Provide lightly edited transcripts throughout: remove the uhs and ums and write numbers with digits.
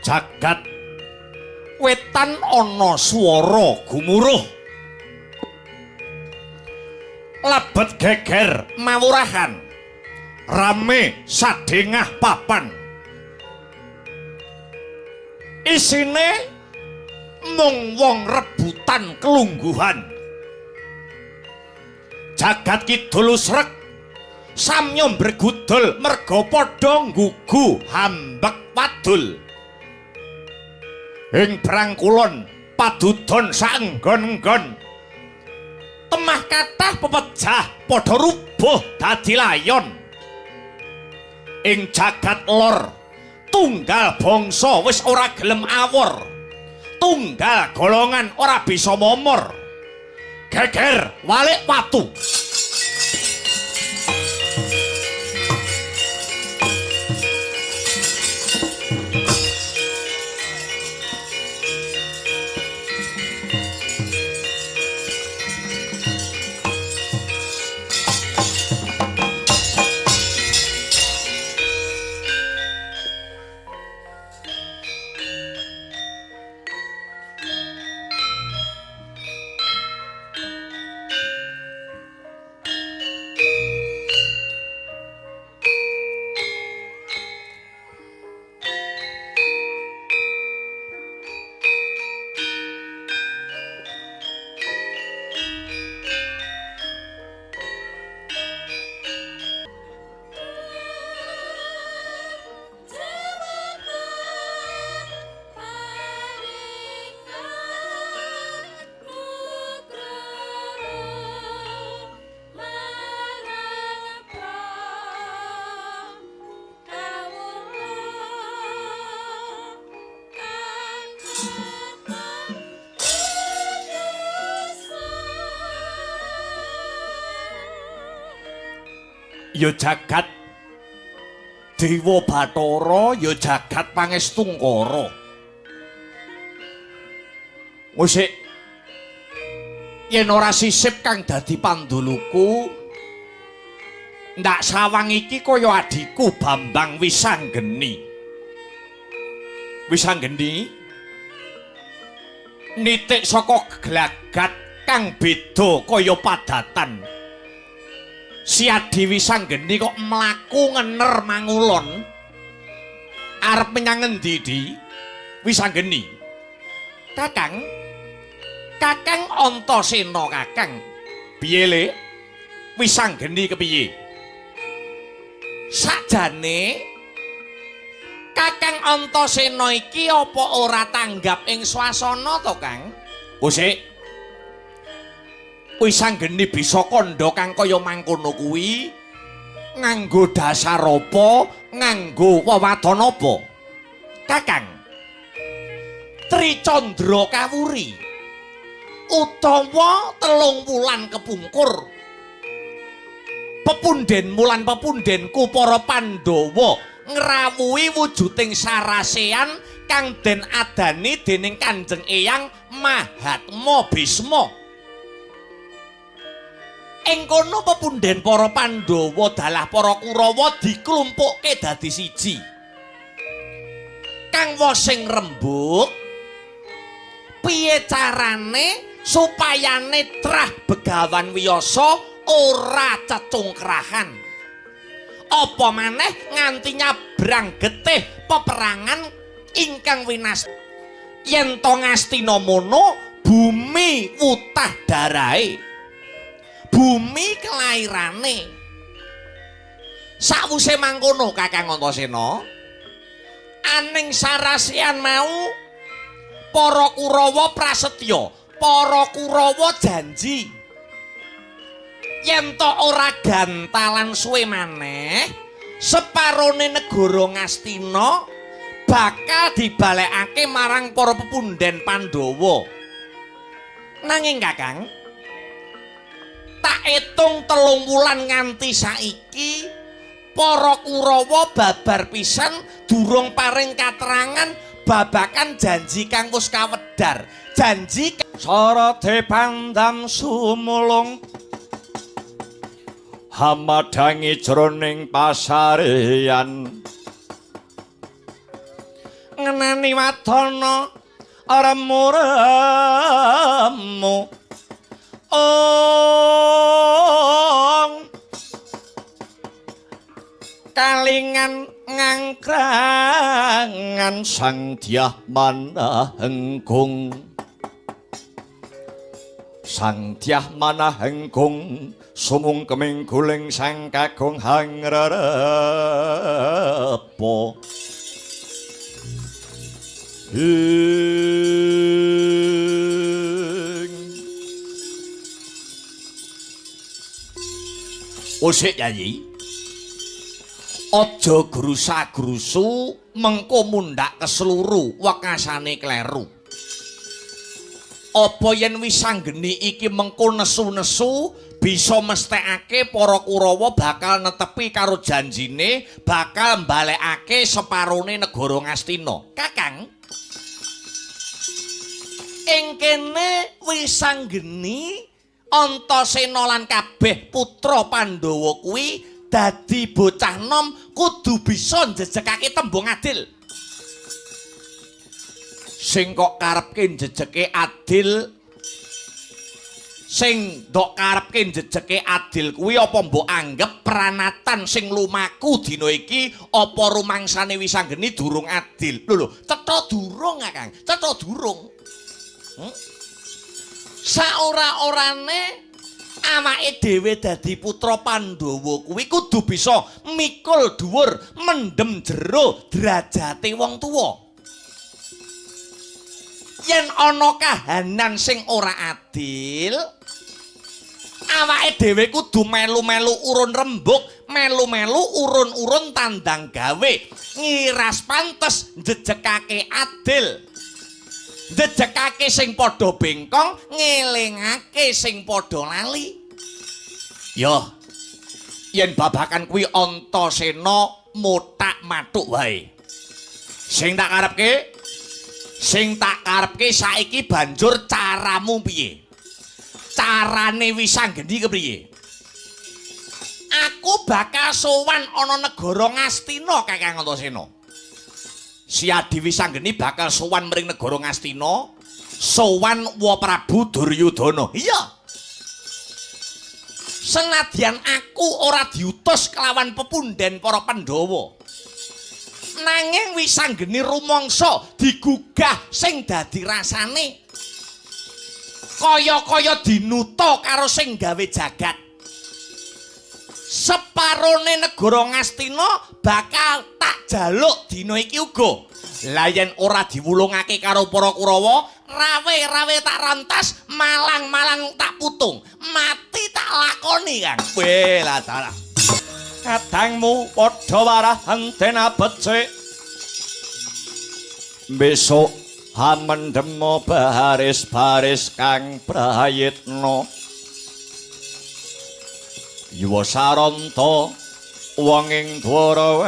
Jagat wetan ana swara gumuruh. Lebet geger mawurahan. Rame sadengah papan. Isine mung wong rebutan kelungguhan. Jagat kidul usrek samya mbregudul merga padha nggugu hambek wadul. Ing brangkulon padudon saenggon-enggon. Temah kathah pepejah padha rubuh dadi layon. Ing jagat lor tunggal bangsa wis ora gelem awor. Tunggal golongan ora bisa momor. Geger walik watu. Ya jagat Dewa Bathara, ya jagat Pangestungkara. Musik yen ora sisip kang dadi panduluku, ndak sawang iki kaya adhiku Bambang Wisanggeni. Wisanggeni nitik saka gelagat kang beda kaya padatan. Si Adi Wisanggeni kok mlaku ngener mangulon. Arep menyang ngendi, Di? Wisanggeni. Kakang. Kakang Antasena, Kakang. Piye, Le? Wisanggeni kepiye? Sakjane Kakang Antasena iki apa ora tanggap ing swasana to, Kang? Usik. Wisanggeni bisa kandha kang kaya mangkono kuwi nganggo dasar apa, nganggo wewadon apa? Kakang Tricandra kawuri utawa 3 wulan kepungkur pepundhenmu lan pepundhenku para Pandhawa ngrawuhi wujuding sarasean kang den adani dening Kanjeng Eyang Mahatma Bisma. Ing kono pepundhen para Pandhawa dalah para Kurawa diklumpukke dadi siji. Kang wosing rembug piye carane supayane trah Begawan Wiyasa ora cecungkrahan. Apa maneh nganti nyabrang getih peperangan ingkang winas. Yen to Ngastina mono bumi wutah darahe. Bumi kelairane. Sakwuse mangkono Kakang Antasena, aning sarasean mau para Kurawa prasetya, para Kurawa janji yen to ora gantalan suwe maneh, separone negara Ngastina bakal dibalekake marang para pepundhen Pandhawa. Nanging Kakang, tak etung 3 wulan nganti saiki para Kurawa babar pisan durung paring katerangan babakan janji kang wis kawedar. Janji sarate pandam sumulung hamadangi jroning pasareyan. Ngenani wadana remu-remu. Ong kalingan ngangkrangan Sang Dyah Manahenggung. Sang Dyah Manahenggung sumung keming guling sang kakung hangrerepa. Ing Osik Yayi, aja grusa-grusu mengko mundhak kesluru wekasane kleru. Apa yen Wisanggeni iki mengko nesu-nesu bisa mesthekake para Kurawa bakal netepi karo janjine bakal mbalekake separone negara Ngastina. Kakang, ing kene Wisanggeni Antasena lan kabeh putra Pandhawa kuwi dadi bocah nom kudu bisa njejekake tembung adil. Sing kok karepke njejeke adil, sing ndok karepke njejeke adil kuwi apa mbok anggep pranatan sing lumaku dina iki apa rumangsane Wisanggeni durung adil? Lho lho, cetha durung, Kakang, cetha durung. Saora-orane awake dhewe dadi putra Pandhawa kuwi kudu bisa mikul dhuwur, mendem jero derajate wong tuwa. Yen ana kahanan sing ora adil, awake dhewe kudu melu-melu urun rembug, melu-melu urun-urun tandang gawe, ngiras pantes njejekake adil. Njejekake sing padha bengkong, ngelingake sing padha lali. Yo, yen babakan kuwi Antasena mothak mathuk wae. Sing tak karepke, sing tak karepke saiki banjur caramu piye? Carane Wisanggeni kepriye? Aku bakal sowan ana negara Ngastina, Kakang Antasena. Si Adi Wisanggeni bakal sowan mring negara Ngastina, sowan Wa Prabu Duryudana. Iya. Senadyan aku ora diutus kelawan pepunden para Pandhawa, nanging Wisanggeni rumangsa digugah sing dadi rasane. Kaya-kaya dinuta karo sing gawe jagat. Separone negara Ngastina bakal tak jaluk dina iki uga. Lah yen ora diwulungake karo para Kurawa, rawe-rawe tak rantas, malang-malang tak putung, mati tak lakoni, Kang. Weh lah dalah. Kadangmu padha warah antena becik. Besok hamendemo baris-baris kang prayitna. Yuwa saranta wong ing Dwarawati.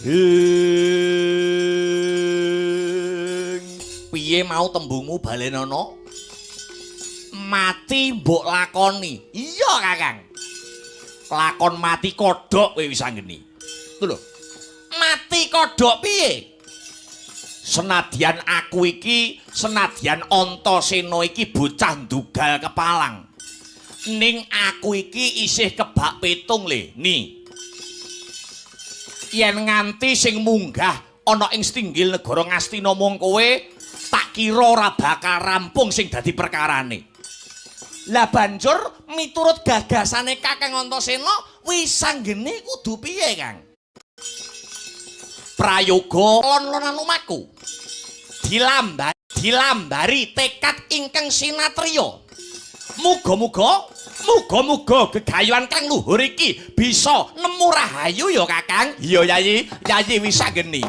Ing piye mau tembungmu balenono? Mati mbok lakoni. Iya, Kakang. Lakon mati kodhok kowe Wisanggeni. Lho. Mati kodhok piye? Senadyan aku iki, senadyan Antasena iki bocah ndugal kepalang. Ning aku iki isih kebak petung le, ni. Yen nganti sing munggah ana ing stinggil negara Ngastina mung kowe, tak kira ora bakal rampung sing dadi perkarane. Lah banjur miturut gagasane Kakang Antasena, Wisanggeni kudu piye, Kang? Prayoga lon-lonan lumaku. Dilambari tekad ingkang sinatriya. Muga-muga, muga-muga gegayuhan kang luhur iki bisa nemu rahayu ya, Kakang. Iya, Yayi, Yayi Wisanggeni.